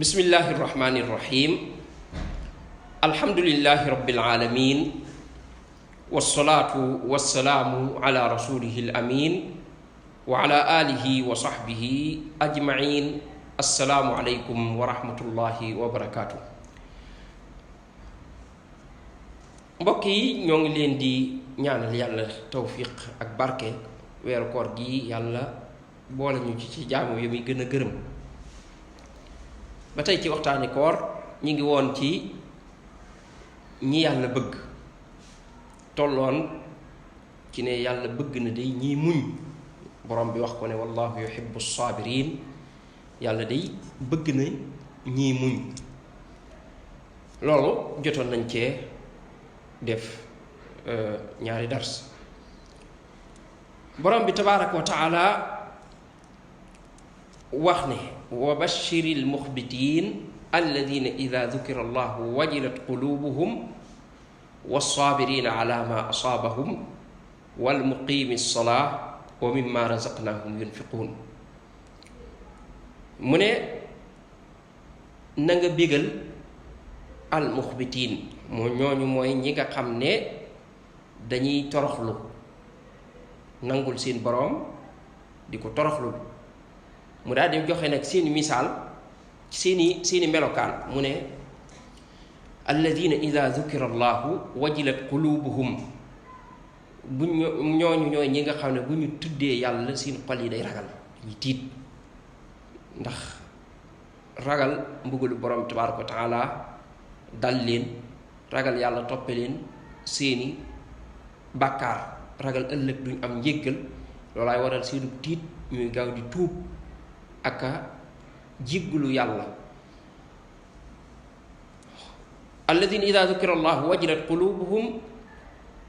Bismillahi irrahmani irrahim. Alhamdulillahi rabbil alamin. Wassalatu wassalamu ala rasulihi al-amin wa ala alihi wa sahbihi ajma'in. Assalamu alaikum wa rahmatullahi wa barakatuh. Mbokk yi ñoo ngi leen di ñaanal yàlla tawfiq ak barke weeru koor gi yàlla boole ñu ci jaamu yi muy gën a gërëm. ba tey ci waxtaani koor ñi ngi woon ci ñi yàlla bëgg tolloon ci ne yàlla bëgg na day ñiy muñ borom bi wax ko ne wallahu yuhibbu saabiriin. yàlla day bëgg na ñiy muñ. loolu jotoon nañ cee def ñaari dars. borom bi tabaaraka wa taala wax ne wa bashiri almuxbitiin alladina ida dukira allahu wajilat qulubuhum walsaabirina ala ma asaabahum walmuqimi alsalaa wa mimma razaqnahum yunfiquun. mu ne na nga bégal almuxbitiin ñooñu mooy ñi nga xam ne dañuy toroxlu nangul seen boroom di ko toroxlu. mu daal di joxe nag seeni misaal seeni melokaan mu ne alladina ida dukira allahu wajilat qulubuhum bu ñooñu ñooy ñi nga xam ne bu ñu tuddee yàlla seen xol yi day ragal dañuy tiit ndax ragal mbugalu borom tabaaraka wa taala dal leen, ragal yàlla toppe leen seeni bàkkaar, ragal ëllëg duñ am njéggal. loolaay waral seenu tiit ñuy gaaw di tuub aka jiggulu yàlla. alladina ida dukira allahu wajilat qulubuhum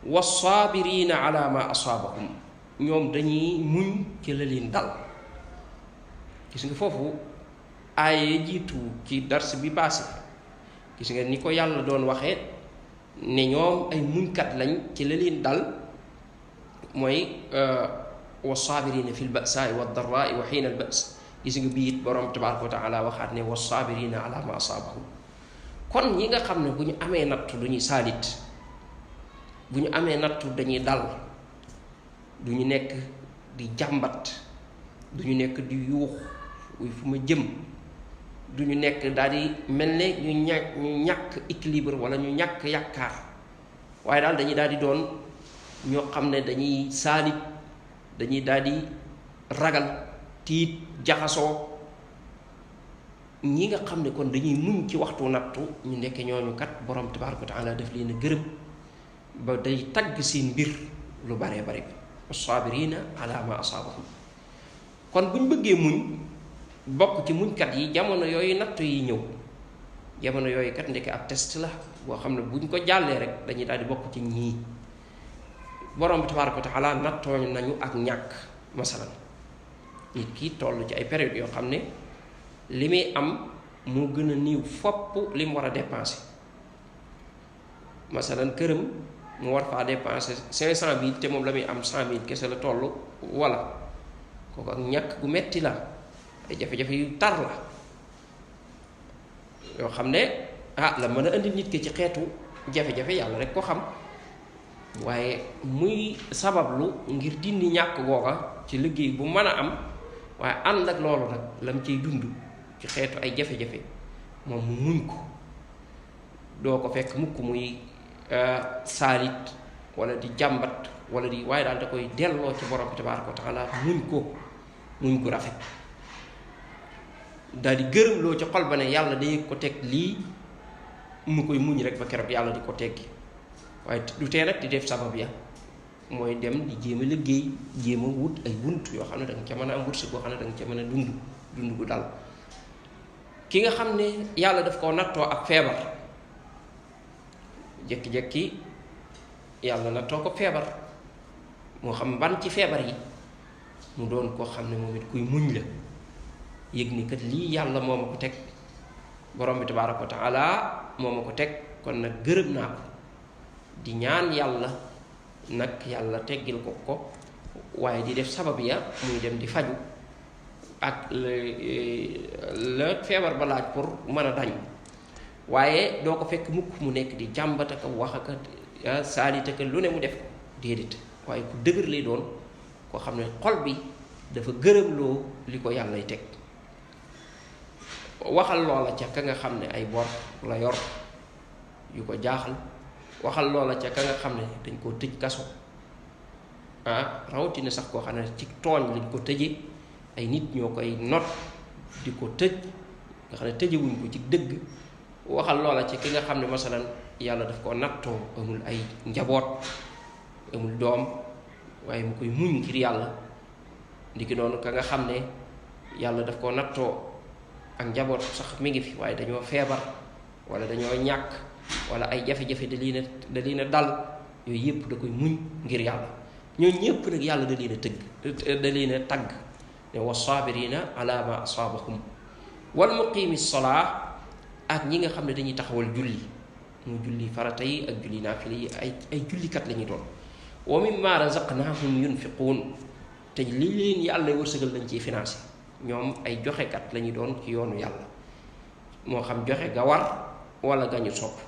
wassaabirina ala ma asaabahum. ñoom dañuy muñ ci la leen dal. gis nga foofu aaye jiitu ci dars bi passé gis nga ni ko yàlla doon waxee ne ñoom ay muñkat lañ ci la leen dal, mooy wassaabirina fi lbasaai waddarraai wa xiina albas. gis nga bii it borom tabaaraka wa taala waxaat ne wassaabirina ala ma asaabahum. kon ñi nga xam ne bu ñu amee nattu du ñuy saalit, bu ñu amee nattu dañuy dal, du ñu nekk di jàmbat, du ñu nekk di yuux wuy fu ma jëm, du ñu nekk daal di mel ne ñu ñàkk équilibre wala ñu ñàkk yaakaar, waaye daal dañuy daal di doon ñoo xam ne dañuy saalit, dañuy daal di ragal, tiit, jaxasoo. ñi nga xam ne kon dañuy muñ ci waxtu nattu ñu nekk ñooñu kat borom tabaaraka wa taala daf leen a gërëm ba day tagg seen mbir lu baree bari bi as-saabiriina ala ma asaabahum. kon buñ bëggee muñ bokk ci muñkat yi jamono yooyu nattu yi ñëw, jamono yooyu kat ndeke ab test la boo xam ne buñ ko jàllee rek dañuy daal di bokk ci ñii. borom tabaaraka wa taala nattooñ nañu ak ñàkk. masalan nit ki toll ci ay période yoo xam ne li muy am moo gën a niiw fopp li mu war a dépenser. masalan këram mu war faa dépenser 500 000 te moom la muy am 100 000 kese la toll, wala kooku ak ñàkk gu metti la, ay jafe-jafe yu tar la yoo xam ne la mën a indi nit ki ci xeetu jafe-jafe yàlla rek ko xam, waaye muy sabablu ngir dindi ñàkk googa ci liggéey bu mën a am. waaye ànd ak loolu nag lam ciy dund ci xeetu ay jafe-jafe moom mu muñ ko. doo ko fekk mukk muy saalit wala di jàmbat wala di, waaye daal da koy delloo ci borom bi tabaaraka wa taala muñ ko rafet, daal di gërëm loo ci xol ba ne yàlla day ko teg lii mu koy muñ rek ba keroog yàlla di ko teggi. waaye du tee nag di def sabab ya, mooy dem di jéem a liggéey, jéem a wut ay bunt yoo xam ne da nga ca mën a am wut si boo xam ne da nga ca mën a dund gu dal. ki nga xam ne yàlla daf koo nattoo ak feebar, jékki-jékki yàlla nattoo ko feebar, moo xam ban ci feebar yi, mu doon koo xam ne moom it kuy muñ la, yëg ni kat lii yàlla moo ma ko teg, borom bi tabaaraka wa taala moo ma ko teg, kon nag gërëm naa ko, di ñaan yàlla nag yàlla teggil ko waaye di def sabab ya muy dem di faju ak la feebar ba laaj pour mën a dañ waaye doo ko fekk mukk mu nekk di jàmbat ak wax ak saalit ak lu ne mu def déedéet waaye ku dëgër lay doon koo xam ne xol bi dafa gërëmloo li ko yàllay teg waxal loola ca ka nga xam ne ay bor la yor yu ko jaaxal waxal loola ca ka nga xam ne dañ koo tëj kaso rawatina sax koo xam ne ci tooñ lañ ko tëje ay nit ñoo koy not di ko tëj nga xam ne tëjewuñ ko ci dëgg waxal loola ci ki nga xam ne masalan yàlla daf koo nattoo amul ay njaboot amul doom waaye mu koy muñ ngir yàlla ndiki noonu ka nga xam ne yàlla daf koo nattoo ak njaboot sax mi ngi fi waaye dañoo feebar wala dañoo ñàkk wala ay jafe-jafe da leen a dal yooyu yëpp da koy muñ ngir yàlla ñooñu ñëpp nag yàlla da leen a tagg ne wa saabirina ala ma asaabahum wal muqimi salaa ak ñi nga xam ne dañuy taxawal julli mu julli farata yi ak julli naafila yi ay jullikat la ñuy doon wa mimma razaqnahum yunfiquun te li leen yàlla wërsëgal lañ ciy financé ñoom ay joxekat la ñuy doon ci yoonu yàlla moo xam joxe ga war wala ga ñu sopp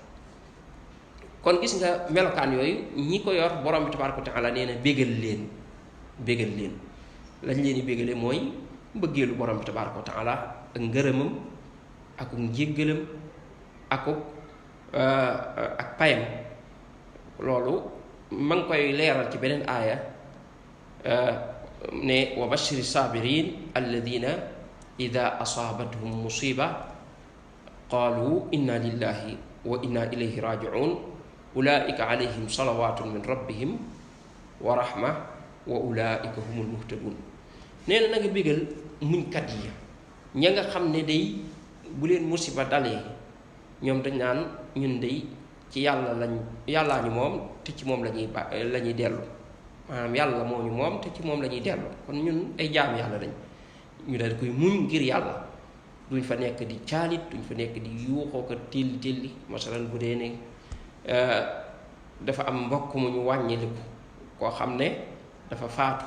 kon gis nga melokaan yooyu ñi ko yor borom bi tabaaraka wa taala nee na bégal leen lañ leen di bégale mooy mbëggeelu borom bi tabaaraka wa taala ak ngërëmam ak njéggalam ak payam loolu ma ngi koy leeral ci beneen aaya ne wa bashiri sabirin alladina ida asaabathum musiba qaalu inna lillahi wa inna ilayhi rajiun ulaika alayhim salawatun min rabbihim wa rahma wa ulaika humul muhtadun nee na nga bégal muñkat yi ña nga xam ne day bu leen musiba dalee ñoom dañ naan ñun day ci yàllaa ñu moom te ci moom la ñuy dellu maanaam yàlla moo ñu moom te ci moom la ñuy dellu kon ñun ay jaam yàlla lañ ñu daal koy muñ ngir yàlla duñ fa nekk di caalit duñ fa nekk di yuuxoo ko telli masalan bu dee ne dafa am mbokk mu ñu wàññiliku koo xam ne dafa faatu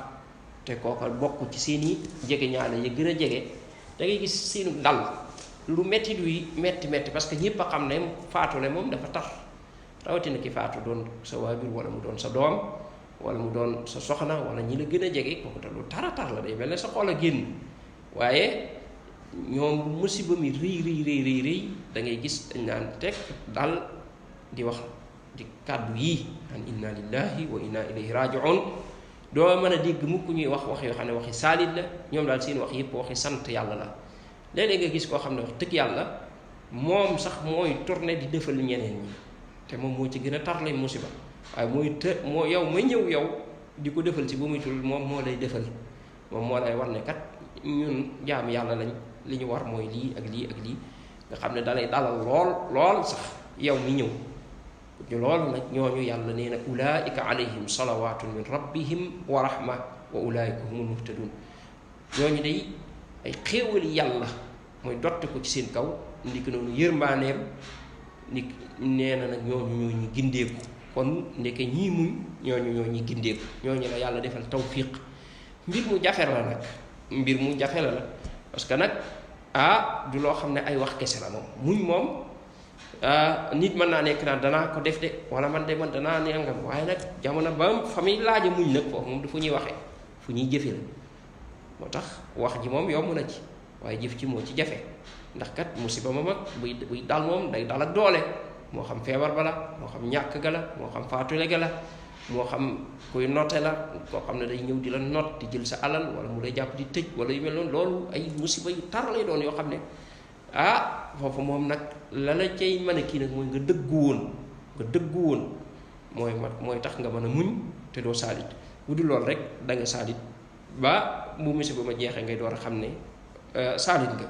te kooka bokk ci seeni jege ñaale ya gën a jege da ngay gis seenu dal lu metti duy metti parce que ñëpp a xam ne faatu le moom dafa tar rawatina ki faatu doon sa waajur wala mu doon sa doom wala mu doon sa soxna wala ñi la gën a jege kooku te lu tara la day mel ne sa xol a génn waaye ñoom musiba mi rëy da ngay gis dañ naan teg dal di wax di kàddu yii an inna lillahi wa inna ilayhi rajiun doo mën a dégg mukk ñuy wax yoo xam ne waxi saalit la ñoom daal seen wax yëpp waxi sant yàlla la léeg-léeg nga gis koo xam ne wax dëgg yàlla moom sax mooy tourné di defal ñeneen ñi te moom moo ci gën a tar lay musiba waaye moo yow may ñëw yow di ko defal ci ba muy tul moom moo lay defal moom moo lay war ne kat ñun jaam yàlla lañ li ñu war mooy lii ak lii ak lii nga xam ne dalay dalal lool sax yow mi ñëw ñu loolu nag ñooñu yàlla nee na ulaika alayhim salawatun min rabbihim wa rahma wa ulaika humul muhtadun ñooñu day ay xéewali yàlla mooy dotte ko ci seen kaw ndiki noonu yërmbaaneem ndik nee na nag ñooñu gindeeku kon ndeke ñii muñ ñooñu gindeeku ñooñu la yàlla defal tawfiq mbir mu jafe la nag parce que nag du loo xam ne ay wax kese la moom muñ moom nit mën naa nekk naan danaa ko def de wala man danaa nangam waaye nag jamono ba fa muy laaja muñ nag foofu moom du fu ñuy waxee fu ñuy jëfe la moo tax wax ji moom yomb na ci waaye jëf ci moo ci jafe ndax kat musiba ma mag buy dal moom day dal ak doole moo xam feebar ba la moo xam ñàkk ga la moo xam faatule ga la moo xam kuy note la koo xam ne day ñëw di la not di jël sa alal wala mu lay jàpp di tëj wala yu mel noonu loolu ay musiba yu tar lay doon yoo xam ne foofu moom nag la cay mën a kii nag mooy nga dëggu woon mooy tax nga mën a muñ te doo saalit bu dul loolu rek da nga saalit ba bu musiba ma jeexee ngay door a xam ne saalit nga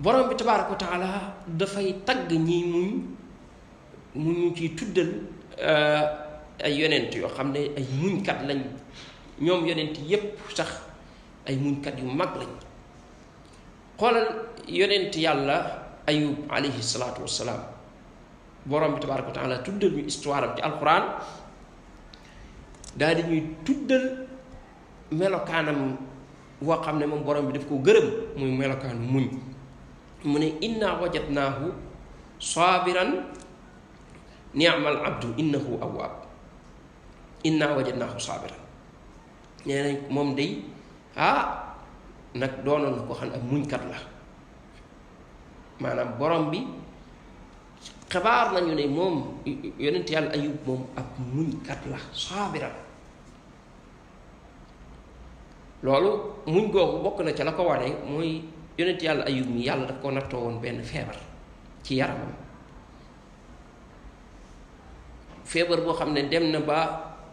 borom bi tabaaraka wa taala dafay tagg ñi mu ñu ciy tuddal ay yonent yoo xam ne ay muñkat lañ ñoom yonent yépp sax ay muñkat yu mag lañ xoolal yonent yàlla ayub alayhi salaatu wassalaam borom bi tabaaraka wa taala tuddal ñu histoire am ci alquran daal di ñuy tuddal melokaanam woo xam ne moom borom bi daf ko gërëm muy melokaanu muñ mu ne inna wajadnaahu saabiran ni'mal abdu innahu awwaab inna wajadnaahu saabiran nee nañ moom day nag doonoon na ko xam ne ab muñkat la maanaam borom bi xabaar nañu ne moom yonent yàlla ayub moom ab muñkat la saabiran loolu muñ googu bokk na ca la ko wane mooy yonent yàlla ayub mi yàlla daf ko nattoo woon benn feebar ci yaramam feebar boo xam ne dem na ba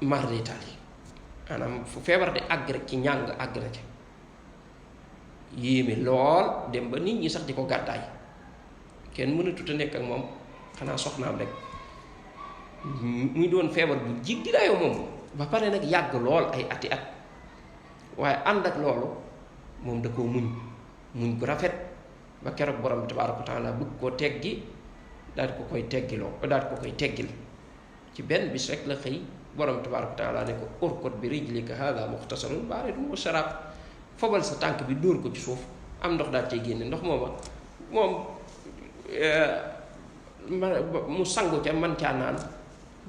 mar d'Italie maanaam fu feebar de àgg rek ci njàng àgg na ca yéeme lool dem ba nit ñi sax di ko gàddaay kenn mënatut a nekk ak moom xanaa soxnaam rek muy doon feebar bu jiggi dayoo moom ba pare nag yàgg lool ay ati at waaye ànd ak loolu moom da koo muñ bu rafet ba keroog borom bi tabaaraka wa taala bëgg koo teggi daal di ko koy teggiloo daal di ko koy teggil ci benn bis rek la xëy borom bi tabaaraka wa taala ne ko urkut bi rijlika haadaa muxtasarun baaridun wa sharaab fobal sa tànk bi dóor ko ci suuf am ndox daal cay génne ndox moom mu sangu ca man caa naan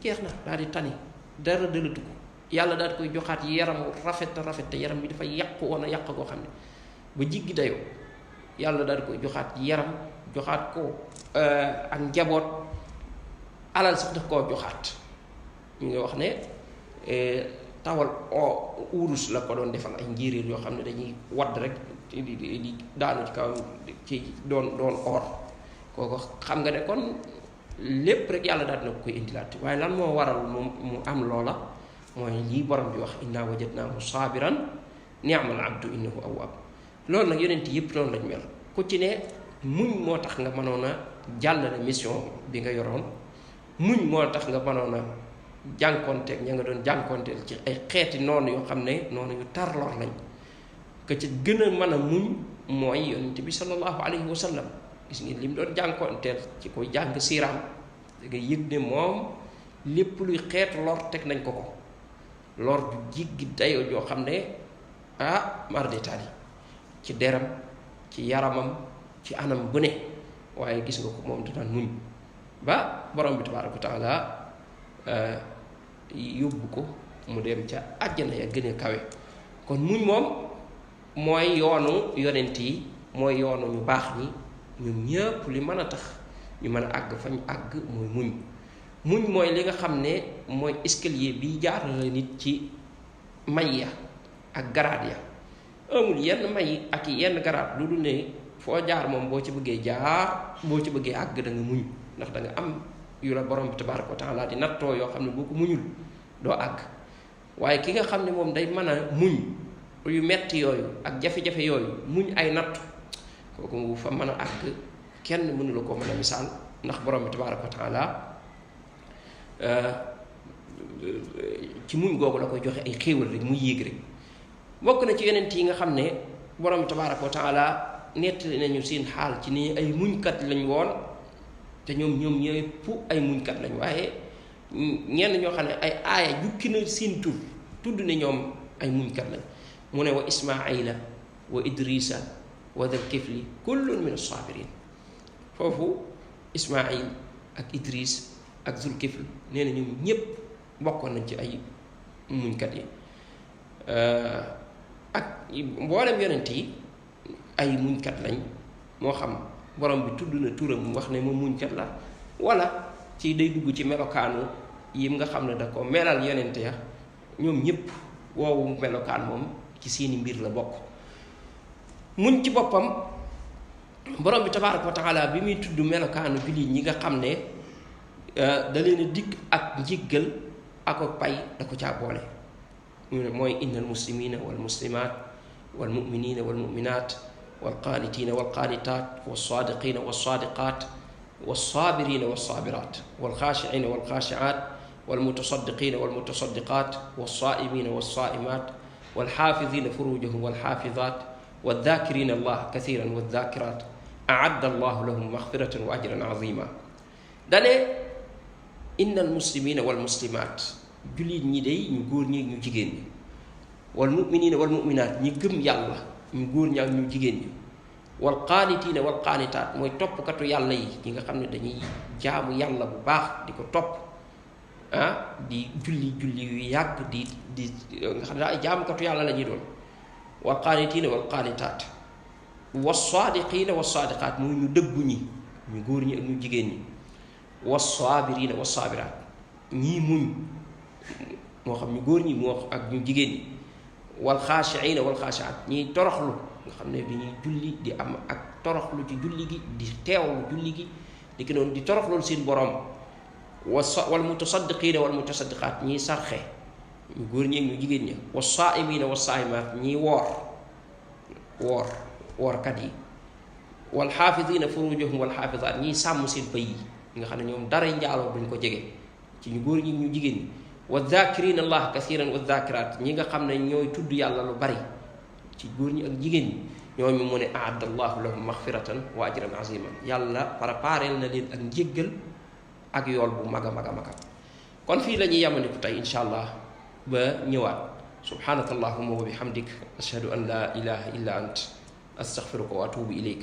jeex na daal di tani dara dëlatu ko yàlla daal di koy joxaat yaram rafet te yaram bi dafa yàqu woon a yàq koo xam ne ba jiggi dayoo yàlla daal di koy joxaat yaram joxaat ko ak njaboot alal sax daf koo joxaat ñu ngi wax ne tawal urus la ko doon defal ay njéeréer yoo xam ne dañuy wadd rek di daanu ci kaw ci doon or kooku xam nga ne kon lépp rek yàlla daal dina ko koy indilaat waaye lan moo waral mu am loola mooy lii borom bi wax inna wajadnaahu saabiran ni'mal abdu innahu awwaab loolu nag yonent yëpp noonu lañ mel ku ci ne muñ moo tax nga mënoon a jàllale mission bi nga yoroon muñ moo tax nga mënoon a jànkonteel ña nga doon jànkonteel ci ay xeeti noonu yoo xam ne noonu yu tar lor lañ ka ci gën a mën a muñ mooy yonent bi sallallahu alayhi wa sallam gis ngeen li mu doon jànkonteel ci koy jàng siiraam da nga yëg ne moom lépp luy xeetu lor teg nañ ko lor ju jiggi dayoo joo xam ne mar d'Italie ci deram ci yaramam ci anam bu ne waaye gis nga ko moom daan muñ ba borom bi tabaaraka wa taala yóbbu ko mu dem ca àjjana ya gën a kawe kon muñ moom mooy yoonu yonent yi mooy yoonu ñu baax ñi ñun ñëpp li mën a tax ñu mën a àgg fañ àgg mooy muñ mooy li nga xam ne mooy escalier bi jaarale nit ci may ya ak garaat ya amul yenn may ak yenn garaat lu dul ne foo jaar moom boo ci bëggee jaar boo ci bëggee àgg da nga muñ ndax da nga am yu la borom bi tabaaraka wa taala di nattoo yoo xam ne boo ko muñul doo àgg waaye ki nga xam ne moom day mën a muñ yu metti yooyu ak jafe-jafe yooyu muñ ay nattu kooku fa mën a àgg kenn mënu la ko mën a misaal ndax borom bi tabaaraka wa taala ci muñ googu la koy joxe ay xéewal rek mu yéeg rek bokk na ci yonent yi nga xam ne borom bi tabaaraka wa taala nettali nañu seen xaal ci ni ay muñkat lañ woon te ñoom ñëpp ay muñkat lañ waaye ñenn ñoo xam ne ay aaya jukki na seen tur tudd ne ñoom ay muñkat lañ mu ne wa ismaila wa idrisa wa dal kifli kullun min as-sabirin foofu ismail ak idris ak zul kifl nee na ñoom ñépp bokkoon nañ ci ay muñkat yi ak mboolem yonent yi ay muñkat lañ moo xam borom bi tudd na turam wax ne moom muñkat la wala ci day dugg ci melokaanu yim nga xam ne da ko melal yonent ya ñoom ñépp woowu melokaan moom ci seeni mbir la bokk muñ ci boppam borom bi tabaaraka wa taala bi muy tudd melokaanu jullit ñi nga xam ne da leen a dikk ak njéggal ak pay da ko caa boole ñu ne mooy innal muslimina wal muslimat wal muminina wal muminat wal qaanitina wal qaanitat wal saadiqina wal saadiqat wal saabirina wal saabirat wal xaashiina wal xaashiat wal mutasaddiqina wal mutasaddiqat wal saaimina wal saaimat wal xaafidina furujahum wal xaafidat wal daakirina allah kathiran wal daakirat aadda allahu lahum maxfiratan wa ajran azima dane innal muslimina wal muslimat jullit ñi day ñu góor ñi ñu jigéen ñi wal mu'minina wal mu'minaat ñi gëm yàlla ñu góor ñi ak ñu jigéen ñi wal qaanitiina wal qaanitaat mooy toppkatu yàlla yi ñi nga xam ne dañuy jaamu yàlla bu baax di ko topp di julli yu yàgg di nga xam ne ay jaamukatu yàlla la ñuy doon wal qaanitiina wal qaanitaat was saadiqiina was saadiqaat mooy ñu dëggu ñi ñu góor ñi ak ñu jigéen ñi was saabiriina was saabiraat ñii muñ moo xam ñu góor ñi moo ak ñu jigéen ñi wal xaashiina wal xaashiaat ñiy toroxlu nga xam ne dañuy julli di am ak toroxlu ci julli gi di teewlu julli gi di ki noonu di toroxlu seen borom wal mutasaddiqiina wal mutasaddiqaat ñiy sarxe ñu góor ñi ak ñu jigéen ñi was saa'imiina was saa'imaat ñiy woorkat yi wal xaafidiina furuujahum wal xaafidaat ñiy sàmm seen pëy yi nga xam ne ñoom dara njaaloo duñ ko jege ci ñu góor ñi ñu jigéen ñi wa dhaakiriina allah kathiran wa dhaakiraat ñi nga xam ne ñooy tudd yàlla lu bari ci góor ñi ak jigéen ñi ñooñu mu ne aadda allahu lahum maxfiratan wa ajran aziman yàlla prépareel na leen ak njéggal ak yool bu mag a mag a mag kon fii la ñuy yamandiku tey insha allah ba ñëwaat subhanaka allahumma wa bihamdik ashhadu an la ilaha illa ant astaghfiruka wa atubu ilayk